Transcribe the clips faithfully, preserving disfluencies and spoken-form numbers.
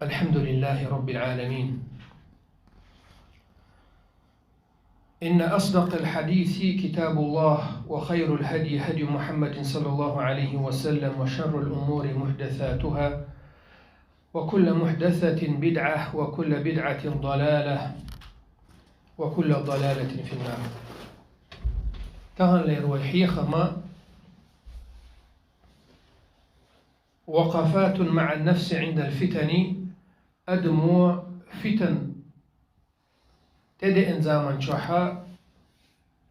الحمد لله رب العالمين. إن أصدق الحديث كتاب الله، وخير الهدي هدي محمد صلى الله عليه وسلم، وشر الأمور محدثاتها، وكل محدثة بدعة، وكل بدعة ضلالة، وكل ضلالة في النار. Таханлера вай хьехам وقفات مع النفس عند الفتن, адамо фитан тӀедеана заман чухь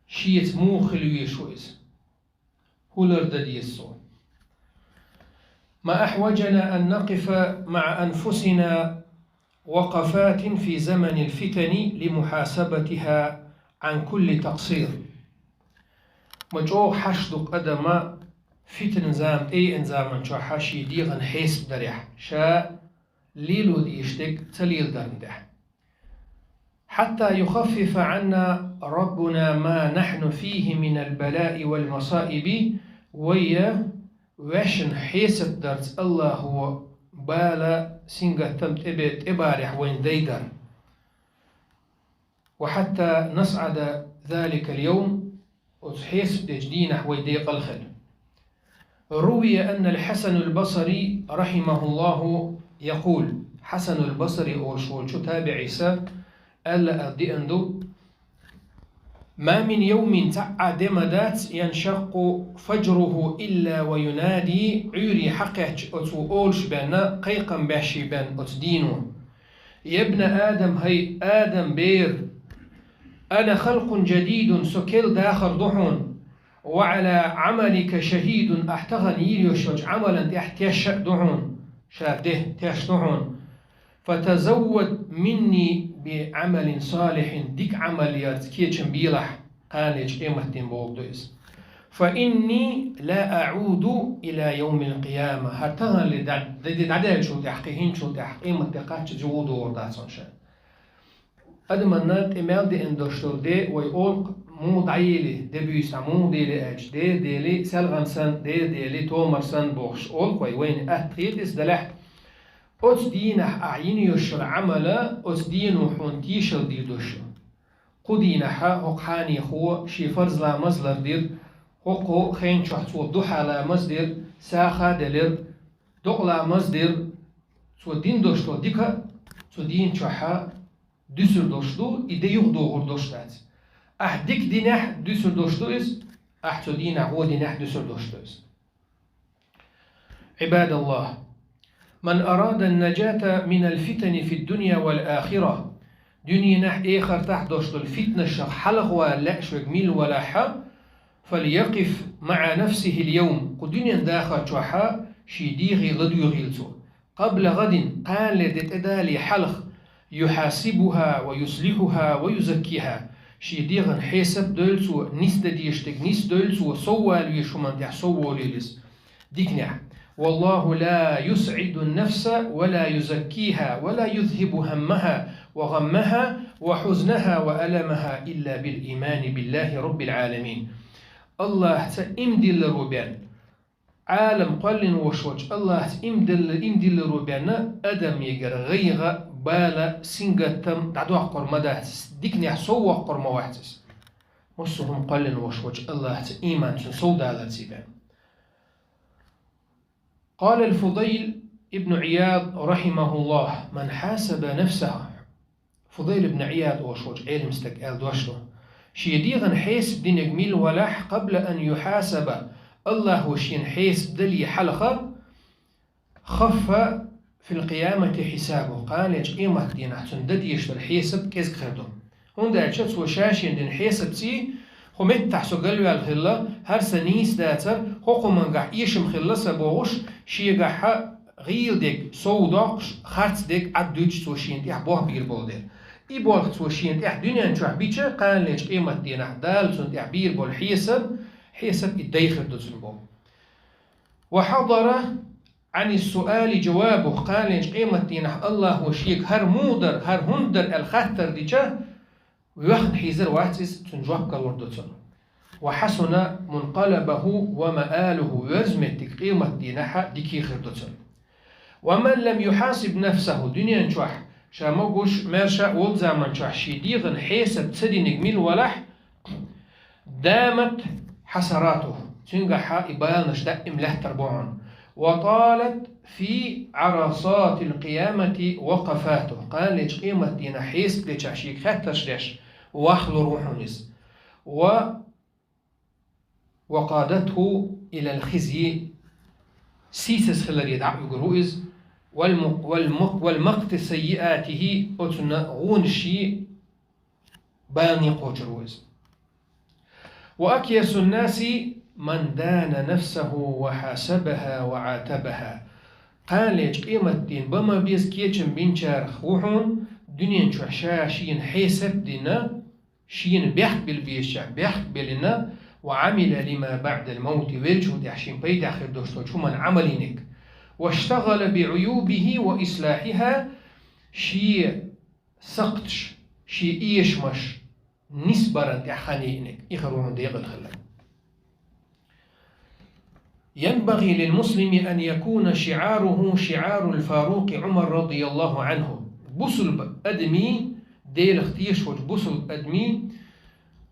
шеца муха хила везаш ву иза? ХӀун лардан деза цо? ما أحوجنا أن نقف مع أنفسنا وقفات في زمن الفتن لمحاسبتها عن كل تقصير. Ма чӀогӀа хьашт ду-кх адама фитан зама тӀееана заман чухь ший дегӀан хьесап дарехь, ша лело дезаш дерг ца леладарна тӀехь. حتى يخفف عنا ربنا ما نحن فيه من البلاء والمصائب, вай вешан хьесап дарца АллахӀо бала, сингаттам тӀебе-, тӀебарехь вайна дайдар. وحتى نسعد ذلك اليوم, оцу хьесап дечу дийнахь вай декъала хила. روي أن الحسن البصري رحمه الله يقول, Хьасан аль-Басри олуш волчу табиӀис аьлла а деана ду: ما من يوم, цхьа а де ма дац, ينشق فجره إلا وينادي, Ӏуьйре хьакхаьчча оцо олуш бен, кхайкхам беш бен оцу дийно: يا ابن آدم, хӀай Адам бер, أنا خلق جديد, со керла дахар ду хьуна, وعلى عملك شهيد, ахь тахана йийр йолчу Ӏамалан тӀехь теш а ду хьуна, ша де теш ду хьуна. فتزود مني بعمل صالح, дика Ӏамал ярца кечам белахь, кханалечу къематдийнахь бохург ду иза. فإني لا أعود إلى يوم القيامة, хӀара таханле дӀа-, де-, де-, дӀадаьллачул тӀаьхьа, кхин хӀинцачул тӀаьхьа къематде кхаччалц юха догӀур дац хьуна ша. Адамна тӀе мел деана долуш долу де вай олу-кх, муха дӀаели, де буьйса муха дели аьлча, де дели, селхана санна, де дели, томар санна бохуш олу-кх вай, вайна атта хета иза делахь. Оцу дийнахь ахь йина йолуш йолу Ӏамал, оцу дийно хьуна тешалла дийр долуш ю. Кху дийнахь хӀокху хьанехо шен фарз ламаз лардира, хӀокху хенчохь цо духьа ламаз дира, сагӀа делира, докъа ламаз дира, цо дина долуш долу дика а цу дийна чохь дуьсур долуш ду, и де юха догӀур долуш дац. Ахь дика динехь дуьсур долуш ду иза, ахь цу дийнахь вон динехь дуьсур долуш ду иза. عباد الله، من أراد النجاة من الفتن في الدنيا والآخرة, дуьненахь, эхартахь долуш долу фитнашах хьалхавала лаьаш верг милла валахь а, فليقف مع نفسه اليوم, кху дуьненан дахар чохь шен дегӀе ладоьгӀийла цо. قبل غد, кханале де тӀедале хьалха, يحاسبها ويصلحها ويزكيها, шен дегӀан хьесап а дойла цо, нисдан дезаш дерг нисдойла цо, сов вала везаш хӀуманна тӀехь сов волийла иза диканехь. والله لا يسعد النفس ولا يزكيها ولا يذهب همها وغمها وحزنها وألمها إلا بالإيمان بالله رب العالمين. АллахӀца ийман дилларо бен, Ӏалам кхоьллина волуш волчу АллахӀца ийман дилла-, ийман дилларо бен адамегара гӀайгӀа, бала, сингаттам дӀадоккхур ма дац, диканехь сов воккхур ма вац иза. Массо а хӀума кхоьллина волуш волчу АллахӀца ийман цунна сов даларца бен. قال الفضيل ابن عياض رحمه الله: من حاسب نفسه, Фудайл ибн Ӏияд олуш волчу Ӏелам стага аьлла дош ду: шен дегӀан хьесап динарг милла валахь, قبل أن يحاسب, АллахӀо шена хьесап дале хьалха, خف في القيامة حسابه, кханалечу къематдийнахь цунна дан дезаш долу хьесап кӀезиг хир ду. ХӀунда аьлча цо ша-шена дина хьесапций, хӀокху меттехь со галваьлла хилла, хӀара сан нийса дацара, хӀокху хӀумангахь эшам хилла сан бохуш, шегахь гӀийла дерг сов доккхуш, харц дерг Ӏад дуьтуш цо шена тӀехь болх бийр болу дела. И болх цо шена тӀехь дуьнен чохь бича, кханалечу къематдийнахь Дала цунна тӀехь бийр болу хьесап, хьесап и дай хир ду цунна боху. وحضر عن السؤال جوابه, кханалечу къематдийнахь АллахӀо шега хӀара муха дара, хӀара хӀунда дара аьлла хаттар дича, воьхна хьийзар вац иза, цунна жоп карор ду цунна. وحسن منقلبه ومآله, верза меттиг къематдийнахь дика хир ду цунна. ومن لم يحاسب نفسه, дуьнен чохь ша могуш, маьрша а волу заман чохь шен дегӀан хьесап ца диниг мила валахь, دامت حسراته, цуьнгахьа и баланаш даим лаьттар бу хьуна. وطالت في عرصات القيامة وقفاته, кхана лечу къематдийнахь хьесап дечохь шега хаттарш деш, вахлур ву хьуна иза. و وقادته إلى الخزي, сийсаз хиларе дӀа а вуьгур ву иза, والم-, والم-, والمقت سيئاته, оцунна гӀонаш балане кхочур ву иза. وأكيس الناس من دان نفسه وحاسبها وعاتبها. Кхана лечу къематдийнахь бан ма беза кечам бинчарах ву хьуна, дуьнен чохь ша шена хьесап а дина, шена бехк билла безачохь бехк а биллина, وعمل لما بعد الموت, веллачул тӀаьхьа шен пайдехь хир долчу хӀуманна Ӏамал йинарг. واشتغل بعيوبه وإصلاحها, шен сакхташ, шен эшамаш нисбаран тӀехь хан йиънарг, и хир ву хьуна декъала хилар. ينبغي للمسلم أن يكون شعاره شعار الفاروق عمر رضي الله عنه. Бусулба адамийн, Делах тешаш волчу бусулба адамийн,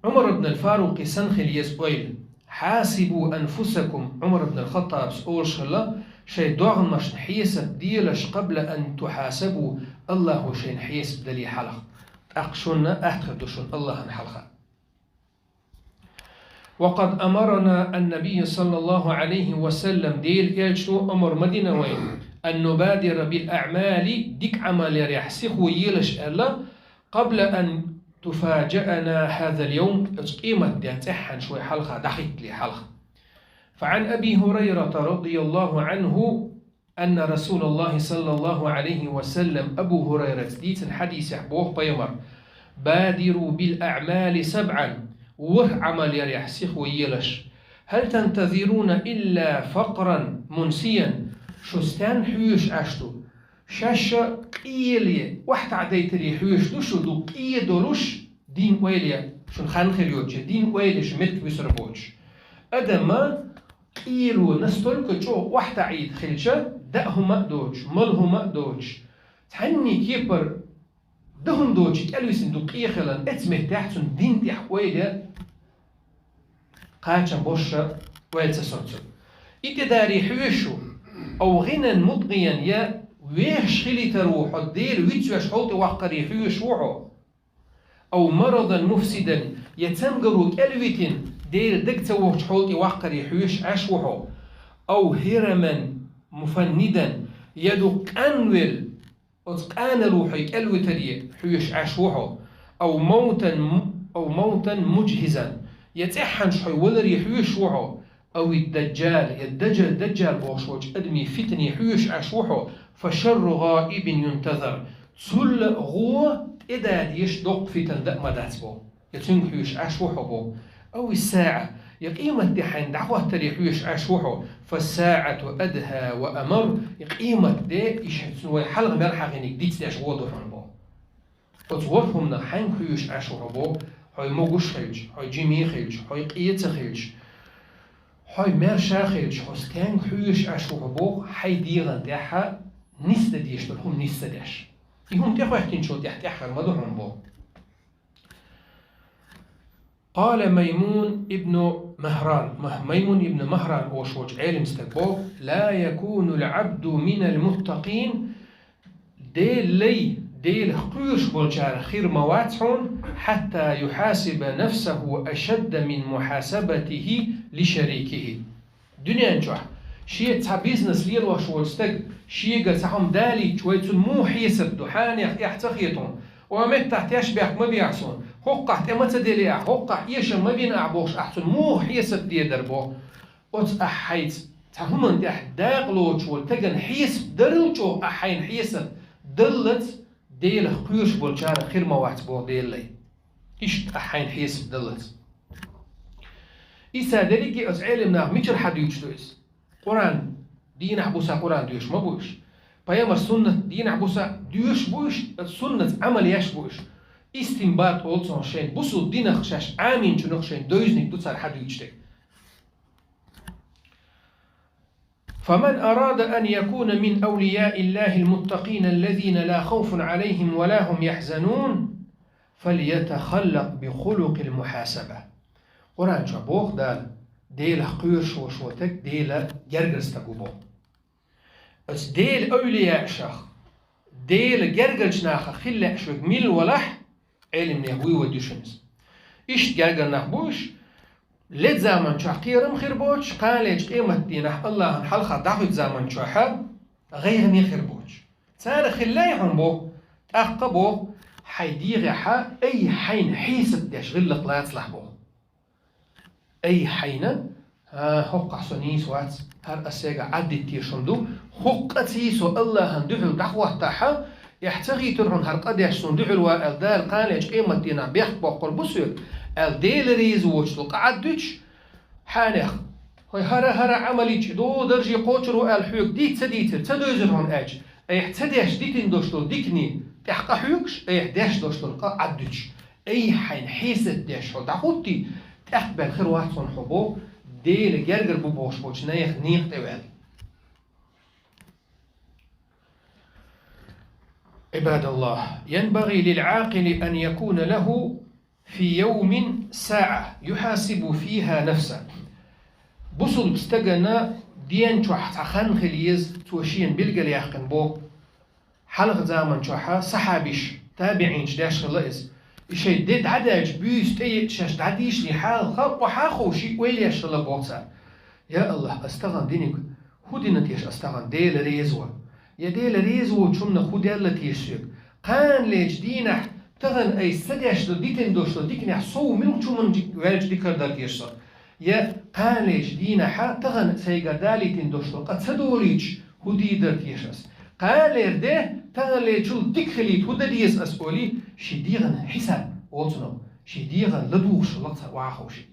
Ӏумар ибн ал-Фарукъи санна хила еза ойла. حاسبوا أنفسكم, Ӏумар ибн ал-Хаттабас олуш хилла, шайн догӀмашна хьесап делаш, قبل أن تحاسبوا, Аллахо шайна хьесап дале хьалха. ТӀаккха шуна атта хир ду шуна Аллахьан хьалха. وقد أمرنا النبي صلى الله عليه وسلم, Делан элчано омра ма дина вайна, أن نبادر بالأعمال, дика Ӏамал ярехь сихо елаш аьлла, قبل أن يفاجئنا هذا اليوم, оцу къематден цӀеххьана шуна хьалха дӀахӀиттале хьалха. فعن أبي هريرة رضي الله عنه أن رسول الله صلى الله عليه وسلم, Абу ХӀурайрас дийцина хьадисехь боху пайхамар: بادروا بالأعمال سبعا, ворхӀ Ӏамал ярехь сихо елаш. هل تنتظرون إلا فقرا منسيا, шу стенна хьоьжуш Ӏаш ду? Шаьш къеле, охьатаӀдайтаре хьоьжуш ду шу, ду къе долуш, дин ойла, шуна хан хир йоцуш, дин ойла шу меттиг вуьсур боцуш. Адаман къело настолько чӀогӀа охьатаӀийта хилча, даа хӀума а доцуш, мала хӀума а доцуш, цхьанний кепара дан хӀума доцуш кӀелвисина ду къе хиларна, эцу меттехь цунна дин тӀехь ойла, кхачам бошша ойла ца соцу. И тӀедаре хьоьжуш ву, أو غنى مطغيا, я вехаш хилийтар ву хьо, Дела вицвеш хьол тӀе ваккхаре хьоьжуш ву хьо. أو مرضا مفسدا, я цамгаро кӀелвитина, Дела дага ца вохучу хьол тӀе ваккхаре хьоьжуш Ӏаш ву хьо. أو هرما مفندا, я ду къанвелла, оцу къанало хьо кӀелвитаре хьоьжуш Ӏаш ву хьо. أو موتا م-, أو موتا مجهزا, я цӀеххьана хьо валаре хьоьжуш ву хьо. أو الدجال, я Даджал, Даджал бохуш волчу адамийн фитне хьоьжуш Ӏаш ву хьо, فشر غائب ينتظر. Цул а гӀо тӀедадеш доккха фитна даа ма дац боху. Я цуьнга хьоьжуш Ӏаш ву хьо боху. أو الساعة, я къематде хьайна дӀахӀоттаре хьоьжуш Ӏаш ву хьо, فالساعة أدهى وأمر, я къематде, и шуьца вай хьалха мел хьахийниг дицдеш гӀо ду хьуна боху. Оцу ворхӀ хӀуманах хьаьнга хьоьжуш Ӏаш ву хьо боху, хьо могуш хилча, хьо жима хилча, хьо къе ца хилча, хьо маьрша хилча, хьо стенга хьоьжуш Ӏаш ву хьо боху, хьайн дегӀан тӀехь нисдан дезаш долу хӀума нисдеш. И хӀума тӀехӀоьттинчул тӀаьхьа тӀаьххьара ма ду хьуна боху. قال ميمون ابن مهران, Мах-, Маймун ибн Махран олуш волчу Ӏелам стага боху: لا يكون العبد من المتقين, Делан лай, Делах кхоьруш болчарах хир ма вац хьуна, حتى يحاسب نفسه أشد من محاسبته لشريكه. Дуьнен чохь шен цхьа бизнес лелош волу стаг, шега цхьа хӀума далийча, вай цунна муха хьесап ду, хьенех тӀехь ца хетахь, о меттахь тешнабехк ма бехьа суна, хӀокхахь тӀе ма ца делли ахь, хӀокхахь эшам ма бина ахь бохуш, ахь цунна муха хьесап дедар боху. Оцу ахь хьайца цхьа хӀуманна тӀехь дакъа лоцуш волу стеган хьесап дарал чӀогӀа ахь хьайна хьесап даллалц, Делах кхоьруш болчарах хир ма вац боху Делан лай. Иштта ахь хьайна хьесап даллалц. Иштта дерриге а оцу Ӏелам наха мичара хьадуьйцуш ду иза? Къуръан дийнахь буса Къуръан доьшуш ма бу уьш. Пайхамар суннат дийнахь буса доьшуш бу уьш, оцу суннатца Ӏамал еш бу уьш. Истинбат олу цунах, шайн бусул динах шаьш Ӏаминчунах шайн девзаниг ду цара хьадуьйцуш дерг. فمن أراد أن يكون من أولياء الله المتقين الذين لا خوف عليهم ولا هم يحزنون فليتخلق بخلق المحاسبة. Къуръан чу боху Дала, Делах кхоьруш волуш волу стаг Делан гергара стаг ву боху. Оцу Делан эвлияашах, Делан гергарчу нахах хила лаьаш верг милла валахь, Ӏелам нехан вуй ван дуьшина иза. Иштта гергара нах бу уьш, ледда заман чохь кхерам хир боцуш, кханалерчу къематдийнахь Аллахьан хьалха дӀахуьйту заман чохь гӀайгӀане хир боцуш. Цара хила лаьий хьуна боху, тӀаккха боху, хьайн дегӀехь ай хьайна хьесап деш гӀиллакх лацалахь боху. Ай хьайна, а, хӀокхахь со нийса вац, хӀара ас сайга Ӏаддита тешам ду, хӀокху къа ций со Аллахьан дуьхьал дӀахӀоттахь, эхь ца хийтира хьуна хӀара къа деш суна дуьхьал ван аьлла, Дала кханалерчу къематдийнахь бехк боккхур бу соьга аьлла, Дела реза воцуш долу къа Ӏаддуьтуш, хьанех, хӀой, хӀара-хӀара Ӏамал йича ду, даржий кхочур ву аьлла хьоьга дийца ца дийцира, ца девзира хьуна аьлча, айхьа ца деш дитина долуш долу дикане тӀехь къа хьоьгуш, айхьа деш долуш долу къа Ӏаддуьтуш. Ай хьайна хьесап деш хьо дӀахӀуттий, тӀаккха бен хир вац хьуна хьо боху, Делан гергара бу бохуш болчу нехан некъа тӀе ваьлла. عباد الله، ينبغي للعاقل أن يكون له في يوم ساعة يحاسب فيها نفسه. Бусулба стагана ден чохь цхьа хан хила еза, цо шена билгалъяьккхина боху. Хьалха заман чохь сахьабиш, табиӀинаш деш хилла иза. И шайн де дӀадаьлча буьйса тӀееъча шаьш дӀадийшале хьалха, охьа а ховший, ойла еш хилла боху цара. Я Аллахь, ас тахана диниг хӀун дина теша ас тахана Дела реза ван? Я Дела реза воцучунна хӀун даьлла теша соьга? Кханалерчу дийнахь тахана айса ца деш ду дитина долуш ду диканехь сов муьлхачу хӀуманна ваьлча дикар дара теша со? Я кханалерчу дийнахьа тахана сайгара далийтина долуш ду къа ца долуьйтуш хӀун дийр дара теша ас? Кханалера де таханалерчул дика хилийта хӀун дан деза ас олий, шен дегӀан хьисап олу цунах, шен дегӀан ладугӀуш хилла цхьа охьа а ховший.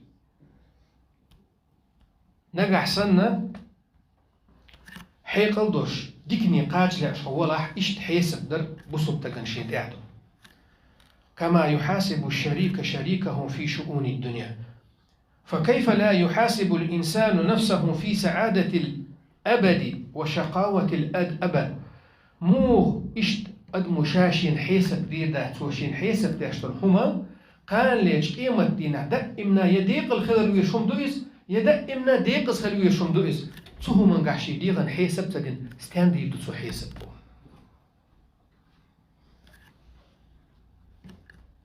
Нагахь санна, хьекъал долуш, дикане кхача лаьаш хьо валахь, иштта хьесап дар бусулба стагана шен тӀехь ду. كما يحاسب الشريك شريكه في شؤون الدنيا، فكيف لا يحاسب الإنسان نفسه في سعادة الأبد وشقاوة الأبد؟ Муха иштта адамо ша шена хьесап дийр дац, цо шена хьесап деш долу хӀума, кханалерчу къематдийнахь даимна я декъала хилар веш хӀума ду иза, я даимна декъаза хила веш хӀума ду иза. Цу хӀумангахь шен дегӀан хьесап ца дина, стенна дийр ду цо хьесап боху?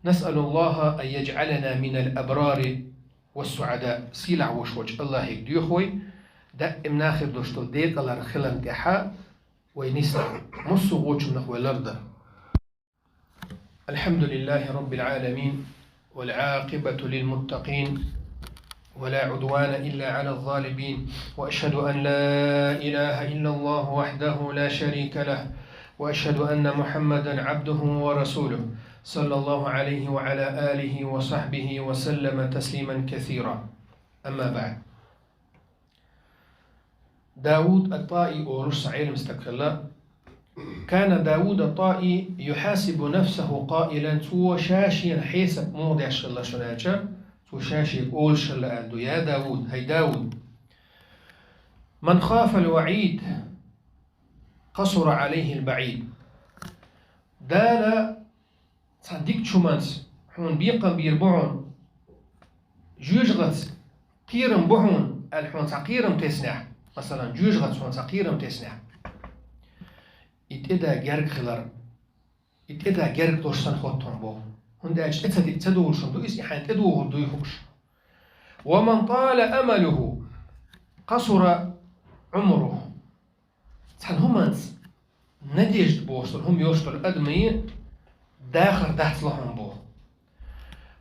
نسأل الله أن يجعلنا من الأبرار والسعداء. Сийлахь волуш волчу Аллахьига доьху вай, даимна хир долуш долу декъалара хиларна тӀехь вай нисла, массо а гӀочунах вай ларда. الحمد لله رب العالمين، والعاقبة للمتقين، ولا عدوان إلا على الظالمين، وأشهد أن لا إله إلا الله وحده لا شريك له، وأشهد أن محمدا عبده ورسوله، صلى الله عليه وعلى آله وصحبه وسلم تسليما كثيرا. أما بعد. Дауд ат-ТӀаи олуш цхьа Ӏелам стаг хилла. كان داود الطائي يحاسب نفسه قائلا, цо ша шена хьесап муха деш хилла шуна аьлча, цо ша шега олуш хилла аьлла ду: يا داود, хӀай Дауд, من خاف الوعيد قصر عليه البعيد. Дала цхьа дикачу хӀуманца хьуна бекхам бийр бу хьуна, жоьжахатца кхерам бу хьуна аьлла хьуна цхьа кхерам теснехь, масалан, жоьжахатца хьуна цхьа кхерам теснехь, и тӀеда герга хилар, и тӀеда герга долуш санна хӀотта хьуна боху. ХӀунда аьлча тӀе ца, ца долуш хӀума ду иза, и хьайна тӀедогӀур дуй хууш. ومن طال أمله قصر عمره. Цхьана хӀуманца надежда бохуш долу хӀума йолуш долу адамийн дахар дац ло хьуна боху.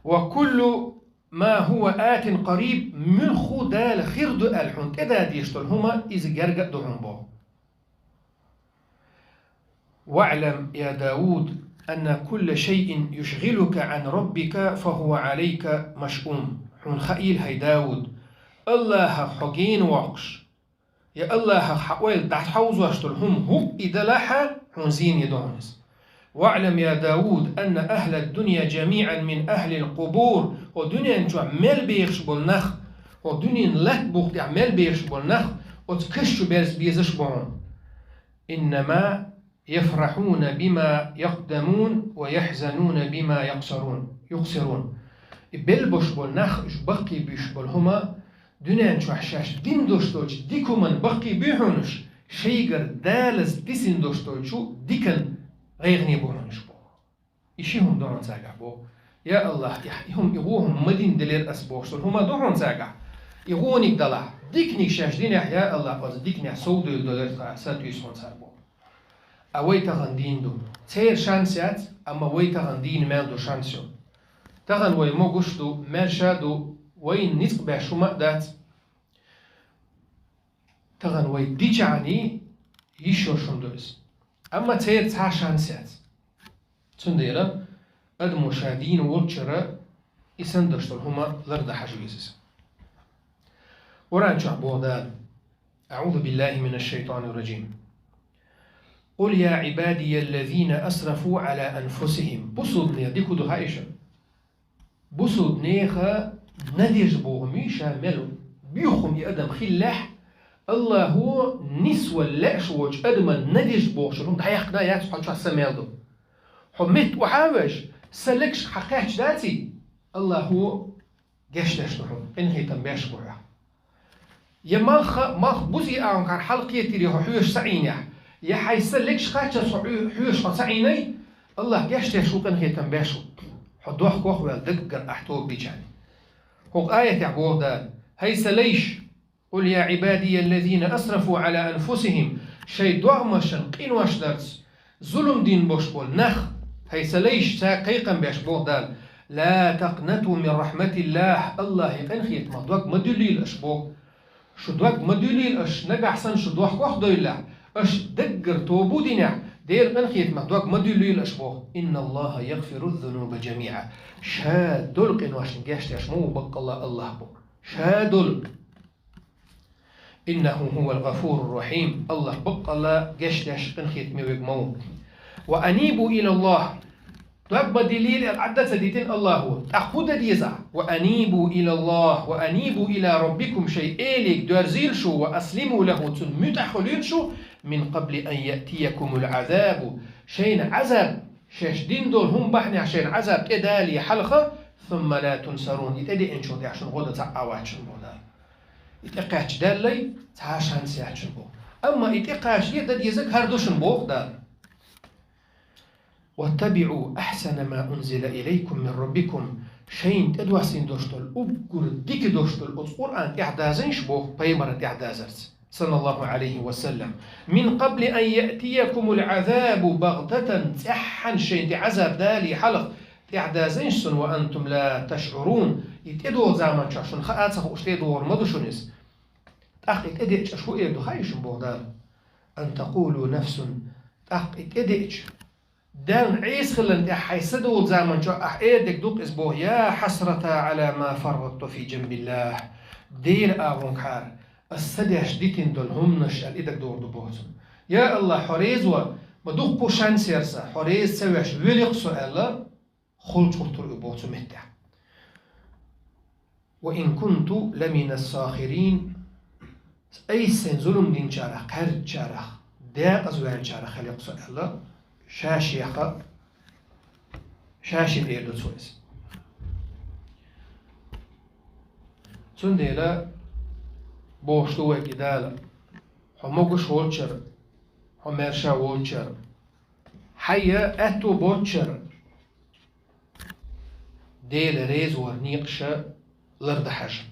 وكل ما هو آت قريب, муьлхха Дала хир ду аьлла хьуна тӀедадеш долу хӀума, иза герга а ду хьуна боху. واعلم يا داود أن كل شيء يشغلك عن ربك فهو عليك مشؤوم. Хьуна хаийла, хӀай Дауд, Аллахьах хьо гена воккхуш, я Аллахьах хьан ойла дӀахьовзош долу хӀума хӀуъа и далахьа, хьуна зене ду хьуна иза. واعلم يا داود أن أهل الدنيا جميعا من أهل القبور. ХӀо дуьнен чохь мел бехаш болу нах, хӀо дуьнен латта бух тӀехь мел бехаш болу нах, Оцу каш чу берза безаш бу хьуна. إنما يفرحون بما يقدمون ويحزنون بما يقصرون، يقصرون. И белла болуш болу нах, уьш баккхий буьйш болу хӀума, дуьнен чохь шаьш дина долуш долчу дика хӀуманна баккхий буьй хьуна уьш, шайгара Далас дисина долуш долчу дикан гӀайгӀане бу хьуна уьш боху. И ши хӀума ду хьуна цаьргахь боху. Я АллахӀ, и хӀума, и гӀо хӀума ма дина делира ас бохуш долу хӀума ду хьуна цаьргахь. И гӀониг далахь, диканиг шаьш динехь, я АллахӀ, оцу диканехь сов дуьйла долура тхан, сатуьйсу хьуна цара боху. А вай тахана дийна ду. Церан шанс яц, амма вай тахана дийна мел ду шанс ю. Тахана вай могуш а ду, маьрша а ду, вайна ницкъ беш хӀума а дац. Тахана вай дичахьана йиш йолуш хӀума ду иза. Амма церан цхьа а шанс яц. Цундела адамо ша дийна волчуьра и санна долуш долу хӀума лардан хьажа веза иза. Къуръан чохь боху Дала: أعوذ بالله من الشيطان الرجيم. قل يا عبادي الذين أسرفوا على أنفسهم. Бусулбане дика ду хаьий шуна? Бусулбанеха надежда боху муьйша мел ву. Буьйху хӀума и адам хиллехь, АллахӀо нисвала лаьаш волчу адаман надежда бохучун хӀума дӀаяьккхина яц хьо чохь са мел ду. Хьо метта охьа а веш, са легаш хьан кхаьчча даций? АллахӀо гечдеш ду хьуна, къинхетам беш бу хьох. Я малхха, малх бузий агӀонхьара хьалакхетийра хьо хьоьжуш ца Ӏийнехь, я хьайн са легаш кхаччалц хьо хьоь-, хьоьжуш хьо ца Ӏийний, АллахӀ гечдеш ву, къинхетам беш ву. Хьо дохко а ваьлла, даггара ахь тоба дичахьана. ХӀокху аятехь боху Дала: хӀай сан лайш, قل يا عبادي الذين أسرفوا على أنفسهم, шайн догӀмашна къинош дарца зулам дина болуш болу нах, хӀай сан лайш, цаьрга кхайкхам беш боху Дала: لا تقنطوا من رحمة الله, АллахӀан къинхетамах дог ма дуьллийла аша боху. Шу дог ма дуьллийла аша, нагахь санна шу дохко а девллехь, аша даггара тоба а динехь, Делан къинхетамах дог ма дуьллийла аша боху. إن الله يغفر الذنوب جميعا. Ша долу къиношна гечдеш ма ву баккъалла АллахӀ боху. Ша долу. إنه هو الغفور الرحيم. АллахӀ баккъалла гечдеш, къинхетаме верг ма ву. وأنيبوا إلى الله. Дог ма дуьллийла аьлла, Ӏадда ца дитина АллахӀо. ТӀаккха хӀун дан деза? وأنيبوا إلى الله، وأنيبوا إلى ربكم, шайн Эле доьрзийла шу, وأسلموا له, цунна муьтӀахь хуьлийла шу, من قبل أن يأتيكم العذاب, шайна Ӏазаб, шаьш дина долу хӀума бахьанехь шайна Ӏазаб тӀедалале хьалха, ثم لا تنصرون, и тӀедеанчул тӀаьхьа шуна гӀо дан цхьа а вац шуна боху Дала. И тӀекхаьчча даьллий, цхьа а шанс яц шуна боху. Амма и тӀекхачале дан дезарг хӀара ду шуна боху Дала. واتبعوا أحسن ما أنزل إليكم من ربكم. Шайна тӀедоссийна долуш долу, уггар дика долуш долу оцу Къуръан тӀаьхьадазийша боху, пайхамарна тӀаьхьадазарца, صلى الله عليه وسلم. من قبل أن يأتيكم العذاب بغتة, цӀеххьана шайна тӀе Ӏазаб далале хьалха тӀаьхьадазийша цунна, وأنتم لا تشعرون, и тӀедогӀу заман чохь шуна хаа а ца хууш тӀедогӀур ма ду шуна иза. ТӀаккха и тӀедеача аша хӀун эр ду хаьий шуна боху Дала? أن تقول نفس, тӀаккха и тӀедеача, Далла Ӏеса хиллан тӀехь хьайн са долу заман чохь ахь эр дерг ду-кх иза боху: يا حسرتى على ما فرطت في جنب الله. Делан агӀонгахьара ас са деш дитина долу хӀуманаш аьлла, и дагадогӀур ду боху цунна. Я АллахӀ, хьо реза ван, ма дуккха шанс яра сан, хьо реза ца веш велли-кх со аьлла, холчу гӀуртур ю боху цу меттехь. وإن كنت لمن الساخرين, айса сайн зулам динчарах, кхаьрдачарах, декъаза ваьллачарах хили-кх со аьлла, ша-шеха, ша-шена эр ду цо иза. Цундела бохуш ду вайга и Дала: хьо могуш волчара, хьо маьрша волчара, хьайна аьтто боцучара, Дела реза варан некъаш лардан хьажа.